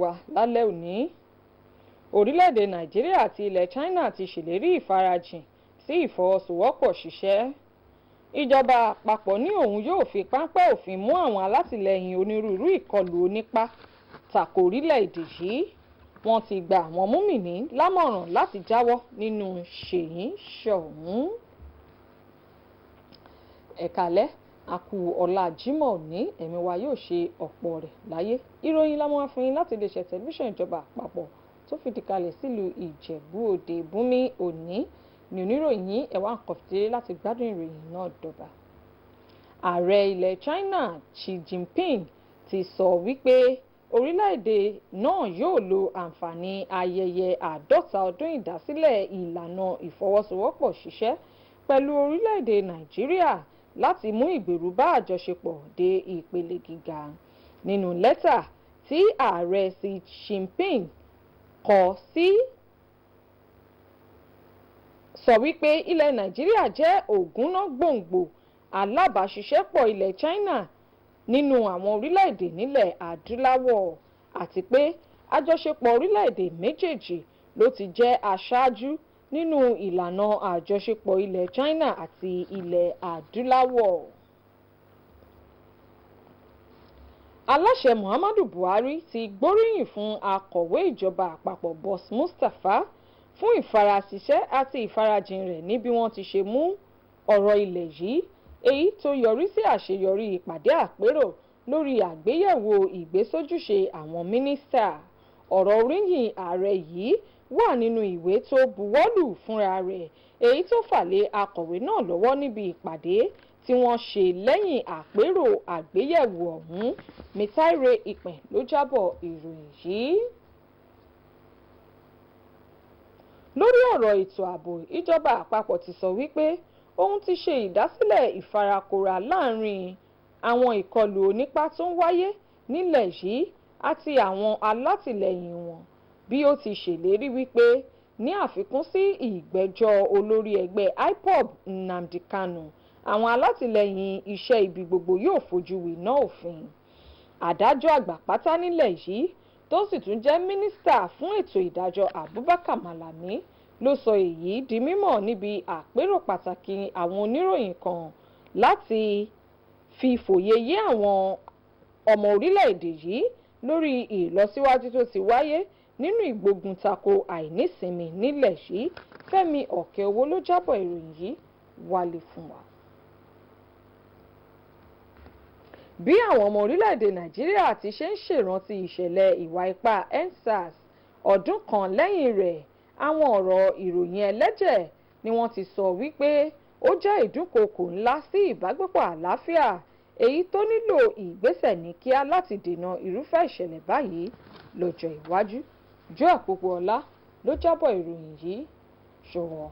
wa lálẹ́ òní. Orílẹ̀-èdè Nàìjíríà àti ilẹ̀ China ti ṣèlérí ìfarajìn sí ìfọwọ́sowọ́pọ̀ ṣiṣẹ́. Ìjọba àpapọ̀ ní òun yóò fi páńpẹ́ òfin mú àwọn alátìlẹyìn onírúurú ìkọlù onípá tako orílẹ̀-èdè yìí. Wọ́n ti gba àwọn múmìnì lámọ̀ràn láti jáwọ́ nínú ṣèyí ṣọ̀hún. Ẹ̀kálẹ́, àkú ọ̀la Jímọ̀ ní ẹ̀mí wa yóò ṣe ọ̀pọ̀ rẹ̀ láyé. Ìròyìn la mú wá fún yín láti iléeṣẹ́ tẹlifíṣàn ìjọba àpapọ̀ tó fìdí kalẹ̀ sílùú Ìjẹ̀bú Òde. Bùnmi Òní ní oníròyìn, ẹ̀wà nǹkan láti gbádùn ìròyìn náà dọ̀bà. Ààrẹ ilẹ̀ China Xi Jinping ti sọ wípé orílẹ̀-èdè náà yóò lo àǹfààní ayẹyẹ 50 ọdún ìdásílẹ̀ ìlànà ìfọwọ́sowọ́pọ̀ ṣiṣẹ́ pẹ̀lú orílẹ̀-èdè Nàìjíríà láti mú ìgbèrú bá àjọṣepọ̀ dé ìpele gíga. Nínú lẹ́tà tí ààrẹ Xi Jinping kọ sí sọ wípé ilẹ̀ Nàìjíríà jẹ́ ògúnná gbòǹgbò alábàáṣiṣẹ́pọ̀ ilẹ̀ China nínú àwọn orílẹ̀-èdè nílẹ̀ adúláwọ̀, àti pé àjọṣepọ̀ orílẹ̀-èdè méjèèjì ló ti jẹ́ aṣáájú nínú ìlànà àjọṣepọ̀ ilẹ̀ China àti ilẹ̀ adúláwọ̀. Aláṣẹ Muhammadu Buhari ti gbóríyìn fún akọ̀wé ìjọba àpapọ̀ Boss Mustapha fún ìfarasíṣẹ́ àti ìfarajìn rẹ̀ ní bí wọ́n ti ṣe mú ọ̀rọ̀ ilẹ̀ yìí, èyí tó yọrí sí àṣeyọrí ìpàdé àpérò lórí àgbéyẹ̀wò ìgbésójúṣe àwọn mínísítà. Ọ̀rọ̀ oríyìn ààrẹ yìí wà nínú ìwé tó buwọ́lù fúnra rẹ̀, èyí tó fà lé akọ̀wé náà lọ́wọ́ níbi ìpàdé tí wọ́n ṣe lẹ́yìn àpérò àgbéyẹ̀wò ọ̀hún. Mitaire Ìpín ló jábọ̀ ìròyìn yìí. Lórí ọ̀rọ̀ ètò ààbò, ìjọba àpapọ̀ ti sọ wípé òun ti ṣe ìdásílẹ̀ ìfarakóra láàrin àwọn ìkọlù onípá tó ń wáyé nílẹ̀ yìí àti àwọn alátìlẹyìn wọn, bí ó ti ṣèlérí wípé ní àfikún sí ìgbẹ́jọ́ olórí ẹgbẹ́ IPOB Nnamdi Kanu, àwọn alátìlẹyìn iṣẹ́ ibi gbogbo yóò fojú winá òfin. Adájọ́ àgbà pátá nílẹ̀ yìí tó sì tún jẹ́ mínísítà fún ètò ìdájọ́ Abubakar Malami ló sọ èyí di mímọ̀ níbi àpérò pàtàkì àwọn oníròyìn kan láti fi fòye yé àwọn ọmọ orílẹ̀-èdè yìí lórí ìlọsíwájú tó ti wáyé nínú ìgbógun tako àìnísinmi nílẹ̀ yìí. Fẹ́mi Ọ̀kẹ́owó ló jábọ̀ ìròyìn yìí wálé fún wa. Bí àwọn ọmọ orílẹ̀-èdè Nàìjíríà ti ṣe ń ṣèrántí ìṣẹ̀lẹ̀ ìwà ipá EndSARS ọdún kan lẹ́yìn rẹ̀, àwọn ọ̀rọ̀ ìròyìn ẹlẹ́jẹ̀ ni wọ́n ti sọ wípé ó jẹ́ ìdúnkookò ńlá sí ìbágbépọ̀ àlàáfíà, èyí tó nílò ìgbésẹ̀ ní kíá láti dènà irúfẹ́ ìṣẹ̀lẹ̀ báyìí lọ́jọ́ iwájú. Joel Pópóọlá ló jábọ̀ ìròyìn yìí. Ṣọ̀wọ́n.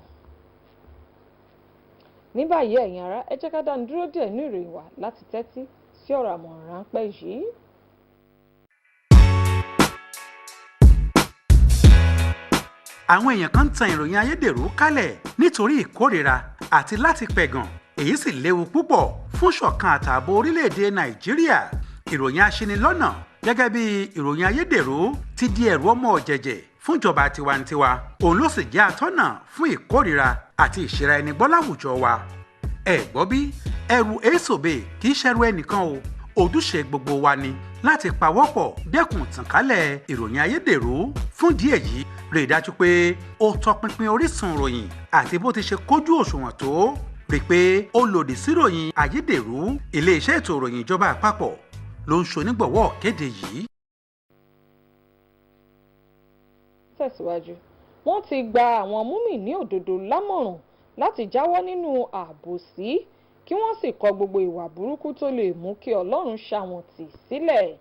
Ní báyìí, ẹ̀yin ará, ẹ jẹ́ ká dánu dúró díẹ̀ ní ìròyìn wa láti tẹ́tí sí ọ̀rọ̀ àmọ̀ràn ráńpẹ́ yìí. Àwọn èèyàn kan ń tan ìròyìn ayédèrú kálẹ̀ nítorí ìkórìíra àti láti pẹ̀gàn, èyí sì léwu púpọ̀ fún ṣọ̀kan àtààbò orílẹ̀-èdè Nàìjíríà. Ìròyìn aṣinilọ́nà gẹ́gẹ́ bí ìròyìn ayédèrú ti di ẹ̀rù ọmọ ọ̀jẹ̀jẹ̀ fúnjọba tiwantiwa, òun ló sì jẹ́ atọ́nà fún ìkórìíra àti ìṣera ẹni gbọ́ láwùjọ wa. Ẹ gbọ́ bí ẹrù èsòbè kì í ṣẹrù ẹnìkan o, ojúṣe gbogbo wa ni láti pawọ́pọ̀ dẹ́kun ìtànkálẹ̀ ìròyìn ayédèrú. Fún díẹ̀ yìí, rí i dájú pé ó tọpinpin orísun ìròyìn àti bó ti ṣe kójú òṣùwọ̀n tó, rí i pé ó lòdì sí ìròyìn ayédèrú. Iléeṣẹ́ ètò ìròyìn ìjọba àpapọ̀ ló ń ṣonígbọ̀wọ́ kéde yìí. Tẹ̀síwájú, wọ́n ti gba àwọn múmi-ín òdodo lámọ̀ràn láti jáwọ́ nínú àbòsí kí wọ́n sì kọ gbogbo ìwà burúkú tó lè mú kí Ọlọ́run ṣá wọn tì sílẹ̀.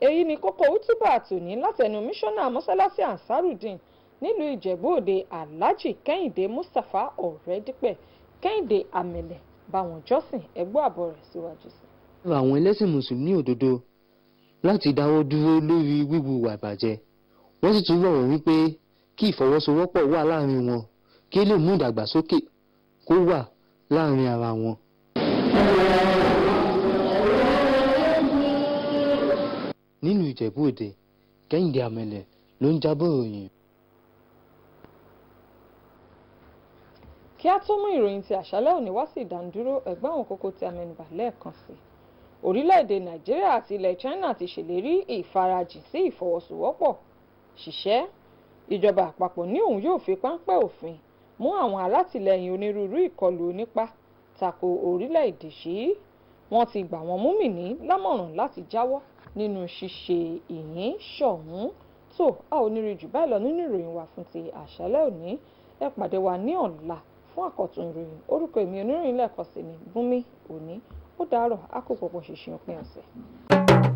Èyí ni kókó útúbà tòní látẹnu mísọ́nà mọ́sálásí Ansarudeen nílùú Ìjẹ̀bú Òde, Alhaji Kẹ́hìndé Mustapha Ọ̀rẹ́dípẹ̀. Kẹ́hìndé Àmẹ̀lẹ̀ báwọn jọ́sìn, ẹgbọ́ àbọ̀ rẹ̀ síwájú sí. Rọ àwọn ẹlẹ́sìn mùsùlùmí òdodo láti dáwọ́ dúró lórí wíwu ìwà ìbàjẹ́. Wọ́n sì tún rọ̀ wọ́n wípé kí ìfọwọ́sowọ́pọ̀ wà láàrin wọn kí ó lè mú ìdàgbàsókè kó wà láàrin ara wọn. Nínú Ìjẹ̀bú Òde, Kẹ́hìndé Àmẹ̀lẹ̀ ló ń jábọ̀ ìròyìn. Kí a tó mú ìròyìn ti àṣálẹ́ òní wá sí ìdánudúró, ẹ̀gbọ́n àwọn kókó tí a mẹ́nubà lẹ́ẹ̀kan sí. Orílẹ̀-èdè Nàìjíríà àti ilẹ̀ China ti ṣèlérí ìfarajìn sí ìfọwọ́sowọ́pọ̀ ṣiṣẹ́. Ìjọba àpapọ̀ ní òun yóò fi páńpẹ́ òfin mú àwọn alátìlẹyìn onírúurú ìkọlù onípá tako orílẹ̀-èdè yìí. Wọ́n ti gbà wọ́n múmìnì lámọ̀ràn láti jáwọ́ nínú ṣíṣe ìyín ṣọ̀hún. Tó a ò ní rí jù báyìí lọ nínú ìròyìn wa fún ti àṣálẹ́ òní. Ẹ pàdé wa ní ọ̀la fún àkọ́tún ìròyìn. Orúkọ èmi oníròyìn lẹ́ẹ̀kan sí ni Bùnmi Òní. Ó dàárọ̀, a kò pọ̀pọ̀ ṣìnṣìn òpin ọ̀sẹ̀.